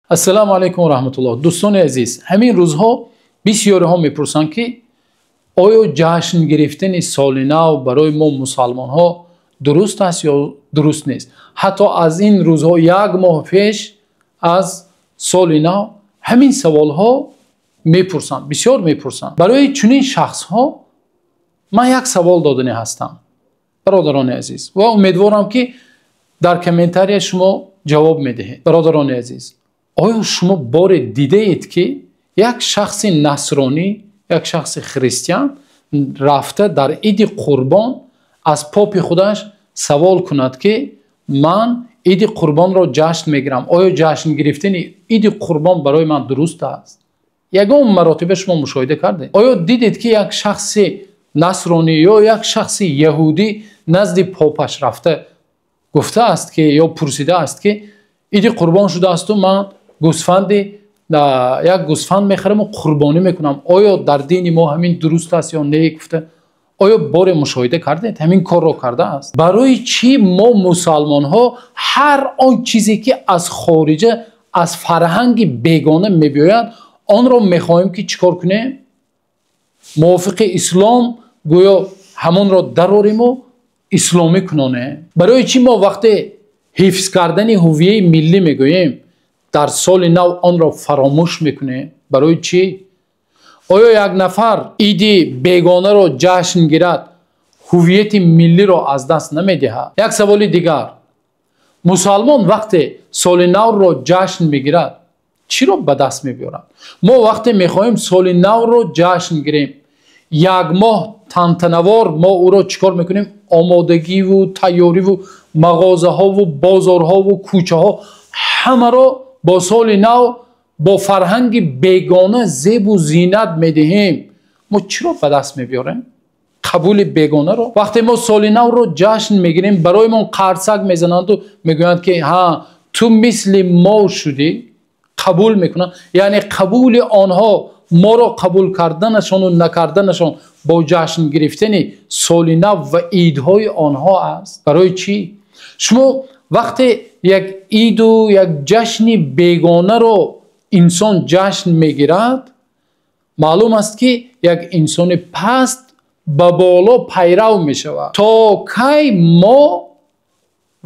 Ассалому алайкум ва раҳматуллоҳ. Дӯстони азиз, ҳамин рӯзҳо бисёриҳо мепурсанд, ки оё ҷашн гирифтани соли нав барои мо мусалмонҳо дуруст аст ё дуруст нест? Ҳатто аз ин рӯзҳо як моҳ пеш аз соли нав ҳамин саволҳо мепурсанд, бисёр мепурсанд. Барои чунин шахсҳо ман як савол додани ҳастам, бародарони азиз, ва умедворам, ки дар комментария шумо ҷавоб медиҳед. Бародарони азиз, оё шумо боре дидаед, ки як шахси насронӣ, як шахси христиан рафта дар иди қурбон аз попи худаш савол кунад, ки ман иди қурбонро ҷашн мегирам, оё ҷашн гирифтани иди қурбон барои ман дуруст аст? Ягон маротиба шумо мушоҳида кардед? Оё дидед, ки як шахси насронӣ ё як шахси яҳудӣ назди попаш рафта гуфтааст, ки ё пурсидааст, ки иди қурбон шудаасту ман гӯсфанди як гӯсфанд мехараму қурбонӣ мекунам, оё дар дини мо ҳамин дуруст аст ё не? Гуфта, оё боре мушоҳида кардед, ҳамин корро кардааст? Барои чӣ мо мусалмонҳо ҳар он чизе, ки аз хориҷа, аз фарҳанги бегона мебиёяд, онро мехоҳем, ки чӣ кор кунем? Мувофиқи ислом гӯё ҳамонро дарориму исломӣ кунонем. Барои чӣ мо вақте ҳифз кардани ҳувияи миллӣ мегӯем, дар соли нав онро фаромӯш мекунем? Барои чӣ? Оё як нафар иди бегонаро ҷашн гирад, ҳувияти миллиро аз даст намедиҳад? Як саволи дигар: мусалмон вақте соли навро ҷашн мегирад, чиро ба даст мебиёрад? Мо вақте мехоҳем соли навро ҷашн гирем, як моҳ тантанавор мо ӯро чӣ кор мекунем? Омодагиву тайёриву мағозаҳову бозорҳову кӯчаҳо ҳамаро бо соли нав, бо фарҳанги бегона зебу зинат медиҳем. Мо чиро ба даст мебиёрем? Қабули бегонаро. Вақте мо соли навро ҷашн мегирем, барои мо қарсак мезананду мегӯянд, ки ҳа, ту мисли мо шудӣ, қабул мекунанд. Яъне қабули онҳо, моро қабул карданашону накарданашон бо ҷашн гирифтани соли нав ва идҳои онҳо аст. Барои чӣ шумо вақте як иду як ҷашни бегонаро инсон ҷашн мегирад, маълум аст, ки як инсони паст ба боло пайрав мешавад? То кай мо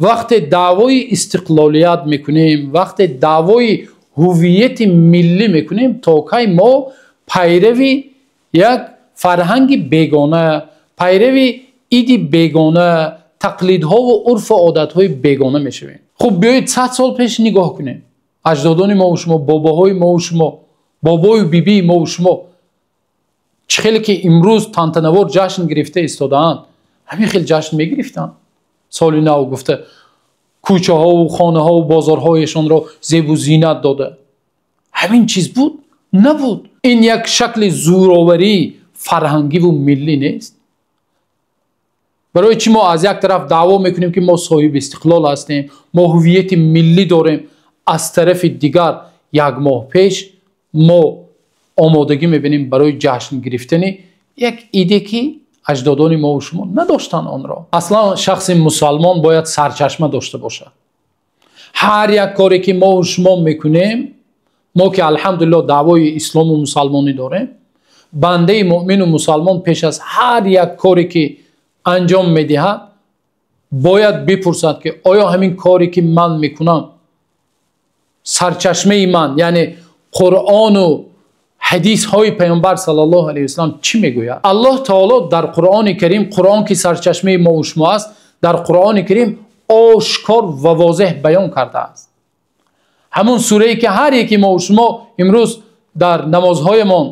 вақте даъвои истиқлолият мекунем, вақте даъвои ҳувияти миллӣ мекунем, то кай мо пайрави як фарҳанги бегона, пайрави иди бегона, тақлидҳову урфу одатҳои бегона мешавем? Хуб, биёед 100 сол пеш нигоҳ кунем. Аҷдодони мову шумо, бобоҳои мову шумо, бобою бибии мову шумо чӣ хеле ки имрӯз тантанавор ҷашн гирифта истодаанд, ҳамин хел ҷашн мегирифтанд? Соли нав гуфта, кӯчаҳову хонаҳову бозорҳояшонро зебу зинат дода, ҳамин чиз буд? Набуд. Ин як шакли зӯроварии фарҳангиву миллӣ нест? Барои чӣ мо аз як тараф даъво мекунем, ки мо соҳиби истиқлол ҳастем, мо ҳувияти миллӣ дорем, аз тарафи дигар як моҳ пеш мо омодагӣ мебинем барои ҷашн гирифтани як иде, ки аҷдодони мову шумо надоштанд онро аслан? Шахси мусалмон бояд сарчашма дошта бошад. Ҳар як коре, ки мову шумо мекунем, мо ки, алҳамдулилло, даъвои ислому мусалмонӣ дорем, бандаи муъмину мусалмон пеш аз ҳар як коре, ки анҷом медиҳад, бояд бипурсад, ки оё ҳамин коре, ки ман мекунам, сарчашмаи ман, яъне Қуръону ҳадисҳои Паёмбар саллаллоҳу алайҳи васаллам чӣ мегӯяд? Аллоҳ таоло дар Қуръони Карим, Қуръон ки сарчашмаи мо шумо аст, дар Қуръони Карим ошкор ва возеҳ баён кардааст. Ҳамон сурае, ки ҳар яки мо шумо имрӯз дар намозҳоямон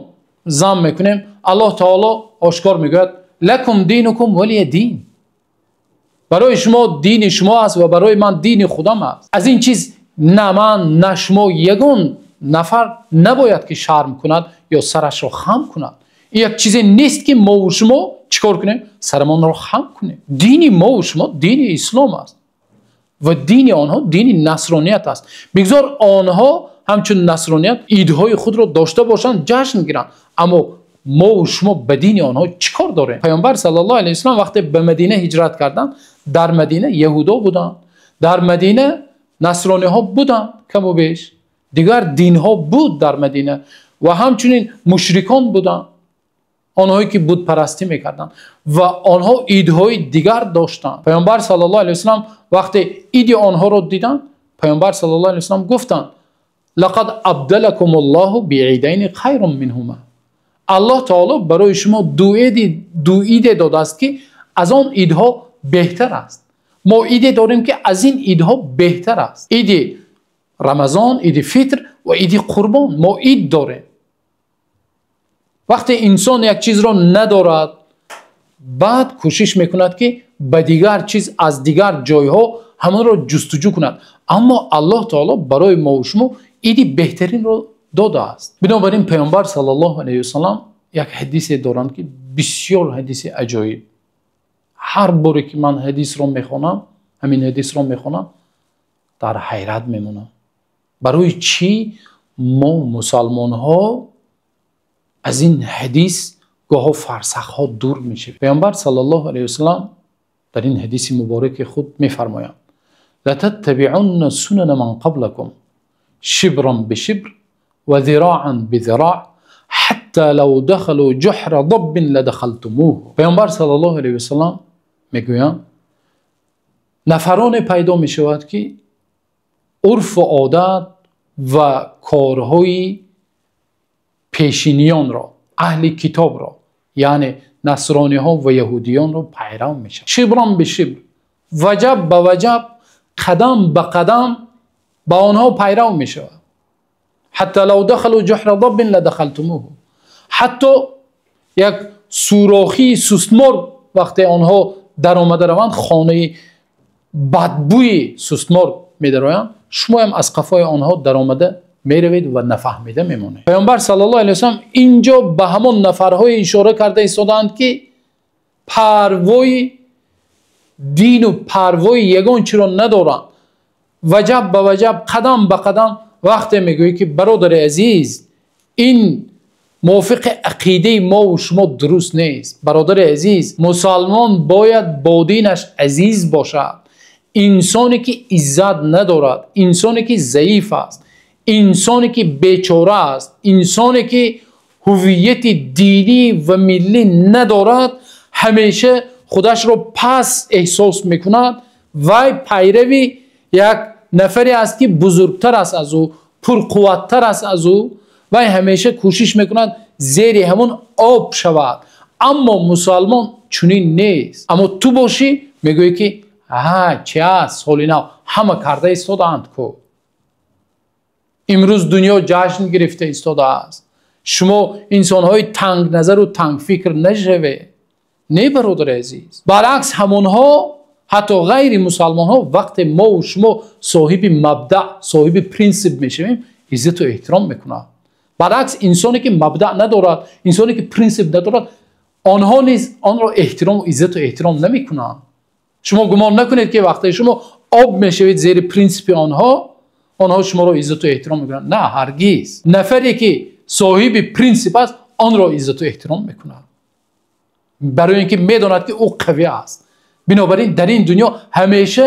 зам мекунем, Аллоҳ таоло ошкор мегӯяд: «Лакум динукум валия дин». Барои шумо дини шумо аст ва барои ман дини худам аст. Аз ин чиз на ман, на шумо, ягон нафар набояд, ки шарм кунад ё сарашро хам кунад. Ин як чизе нест, ки мову шумо чӣ кор кунем, сарамонро хам кунем. Дини мову шумо дини ислом аст ва дини онҳо дини насроният аст. Бигзор онҳо ҳамчун насроният идҳои худро дошта бошанд, ҷашн гиранд, аммо мову шумо ба дини онҳо чӣ кор дорем? Паёмбар саллаллоҳу алайҳи васаллам вақте ба Мадина ҳиҷрат карданд, дар Мадина яҳудо буданд, дар Мадина насрониҳо буданд каму беш. Дигар динҳо буд дар Мадина ва ҳамчунин мушрикон буданд, онҳое ки бутпарастӣ мекарданд ва онҳо идҳои дигар доштанд. Паёмбар саллаллоҳу алайҳи васаллам вақте иди онҳоро диданд, Паёмбар саллаллоҳу алайҳи васаллам гуфтанд: лақад абдалакумуллоҳу биидайни хайрун минҳума. Аллоҳ таоло барои шумо ду иде додааст, ки аз он идҳо беҳтар аст. Мо иде дорем, ки аз ин идҳо беҳтар аст. Иди Рамазон, иди Фитр ва иди Қурбон. Мо ид дорем. Вақте инсон як чизро надорад, баъд кӯшиш мекунад, ки ба дигар чиз аз дигар ҷойҳо ҳамонро ҷустуҷӯ кунад. Аммо Аллоҳ таоло барои мо ва шумо иди беҳтаринро додааст. Бинобар ин Паёмбар саллаллоҳу алайҳи васаллам як ҳадисе доранд, ки бисёр ҳадиси аҷоиб. Ҳар боре ки ман ҳадисро мехонам, ҳамин ҳадисро мехонам, дар ҳайрат мемонам. Барои чӣ мо мусалмонҳо аз ин ҳадис гоҳо фарсахҳо дур мешавем? Паёмбар саллаллоҳу алайҳи васаллам дар ин ҳадиси мубораки худ мефармоянд: лататтабиъунна сунана ман қаблакум шибран бишибр ва зироан бизироъ ҳатта лав дахалу ҷуҳра даббин ладахалтумуҳ. Паёмбар саллаллоҳу алайҳи васаллам мегӯянд: нафароне пайдо мешавад, ки урфу одат ва корҳои пешиниёнро, аҳли китобро, яъне насрониҳо ва яҳудиёнро пайрав мешавад. Шибран бишибр, ваҷаб ба ваҷаб, қадам ба қадам ба онҳо пайрав мешавад. Ҳатта лав дахалу ҷуҳра даббин ладахалтумуҳ. Ҳатто як сурохии сустмор вақте онҳо даромада раванд, хонаи бадбӯи сустмор медароянд, шумоям аз қафои онҳо даромада меравед ва нафаҳмида мемонед. Паёмбар саллаллоҳу алайҳи васаллам инҷо ба ҳамон нафарҳое ишора карда истодаанд, ки парвои дину парвои ягон чиро надоранд. Ваҷаб ба ваҷаб, қадам ба қадам. Вақте мегӯӣ, ки бародари азиз, ин мувофиқи ақидаи мо ва шумо дуруст нест. Бародари азиз, мусалмон бояд бо динаш азиз бошад. Инсоне ки иззат надорад, инсоне ки заиф аст, инсоне ки бечора аст, инсоне ки ҳувияти динӣ ва миллӣ надорад, ҳамеша худашро пас эҳсос мекунад. Вай пайрави як нафаре аст, ки бузургтар аст аз ӯ, пурқувваттар аст аз ӯ. Вай ҳамеша кӯшиш мекунад зери ҳамон об шавад. Аммо мусалмон чунин нест. Аммо ту бошӣ, мегӯӣ, ки ҳа, чи аст, соли нав ҳама карда истодаанд ку, имрӯз дунё ҷашн гирифта истодааст. Шумо инсонҳои тангназару тангфикр нашавед. Не, бародари азиз, баръакс, ҳамонҳо, ҳатто ғайри мусалмонҳо, вақте мову шумо соҳиби мабдаъ, соҳиби принсип мешавем, иззату эҳтиром мекунанд. Баръакс, инсоне ки мабдаъ надорад, инсоне ки принсип надорад, онҳо низ онро эҳтирому иззату эҳтиром намекунанд. Шумо гумон накунед, ки вақте шумо об мешавед зери принсипи онҳо, онҳо шуморо иззату эҳтиром мекунанд. На, ҳаргиз. Нафаре ки соҳиби принсип аст, онро иззату эҳтиром мекунад, барои ин ки медонад, ки ӯ қавӣ аст. Бинобар ин дар ин дунё ҳамеша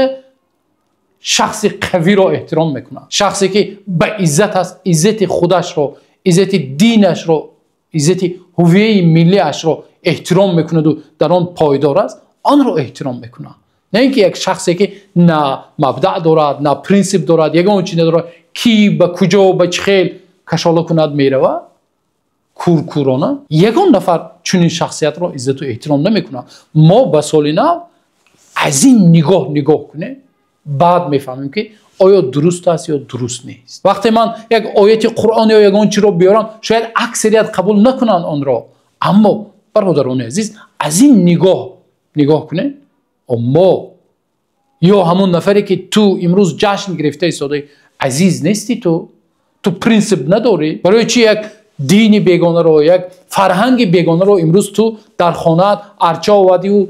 шахси қавиро эҳтиром мекунад, шахсе ки ба иззат аст, иззати худашро, иззати динашро, иззати ҳувияи миллиашро эҳтиром мекунаду дар он пойдор аст, онро эҳтиром мекунад, на ин ки як шахсе ки на мабдаъ дорад, на принсип дорад, ягон чи надорад, ки ба куҷо, ба чӣ хел кашола кунад, меравад куркурона. Ягон нафар чунин шахсиятро иззату эҳтиром намекунад. Мо ба соли нав аз ин нигоҳ нигоҳ кунем, баъд мефаҳмем, ки оё дуруст аст ё дуруст нест. Вақте ман як ояти Қуръон ё ягон чиро биёрам, шояд аксарият қабул накунанд онро. Аммо, бародарони азиз, аз ин нигоҳ нигоҳ кунем, мо ё ҳамон нафаре ки ту имрӯз ҷашн гирифта истодаӣ, азиз нестӣ, ту принсип надорӣ. Барои чи як дини бегонаро, як фарҳанги бегонаро имрӯз ту дар хонаат арча овардиву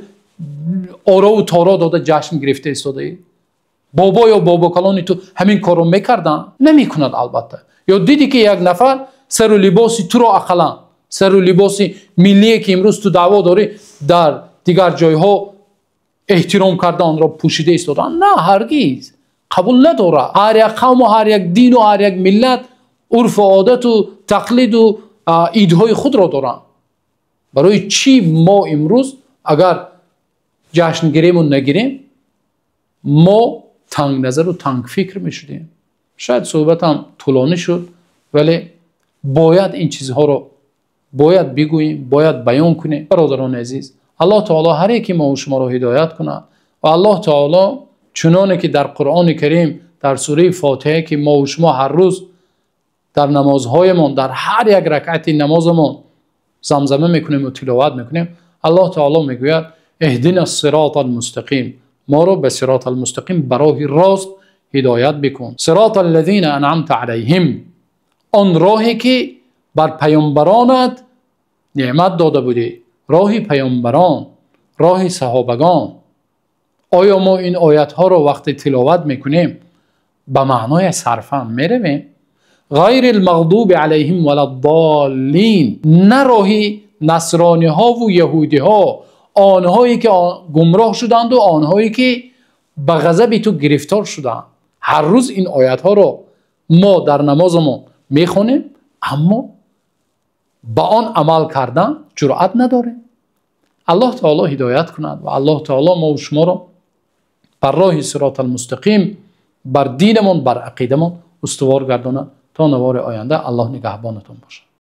орову торо дода ҷашн гирифта истодаӣ? Бобо ё бобокалони ту ҳамин корро мекарданд? Намекунад, албатта. Ё дидӣ, ки як нафар сару либоси туро, ақаллан сару либоси миллие ки имрӯз ту даъво дорӣ, дар дигар ҷойҳо эҳтиром карда онро пӯшида истодаанд? На, ҳаргиз. Қабул надорад. Ҳар як қавму ҳар як дину ҳар як миллат урфу одату тақлиду идҳои худро доранд. Барои чӣ мо имрӯз агар ҷашн гирему нагирем, мо тангназару тангфикр мешудем? Шояд суҳбатам тӯлонӣ шуд, вале бояд ин чизҳоро бояд бигӯем, бояд баён кунем. Бародарони азиз, Аллоҳ таоло ҳар яке мо шуморо ҳидоят кунад ва Аллоҳ таоло чуноне ки дар Қуръони Карим, дар сураи Фотиҳа, ки мо шумо ҳар рӯз дар намозҳоямон, дар ҳар як ракъати намозамон замзама мекунем ва тиловат мекунем, Аллоҳ таоло мегӯяд: اهدنا الصراط المستقيم, моро ба صراط المستقيم, ба роҳи рост ҳидоят бикун. صراط الذين أنعمت عليهم, он роҳе ки бар паёмбаронат неъмат дода будӣ, роҳи паёмбарон, роҳи саҳобагон. Оё мо ин оятҳоро вақте тиловат мекунем, ба маънои сарфан меравем? غير المغضوب عليهم ولا الضالين, на роҳи насрониҳову яҳудиҳо, онҳое ки гумроҳ шуданду онҳое ки ба ғазаби ту гирифтор шуданд. Ҳар рӯз ин оятҳоро мо дар намозамон мехонем, аммо ба он амал кардан ҷуръат надорем. Аллоҳ таоло ҳидоят кунад ва Аллоҳ таоло мову шуморо бар роҳи صراط المستقيم, бар динамон, бар ақидамон устувор гардонад. То навори оянда Аллоҳ нигаҳбонатон бошад.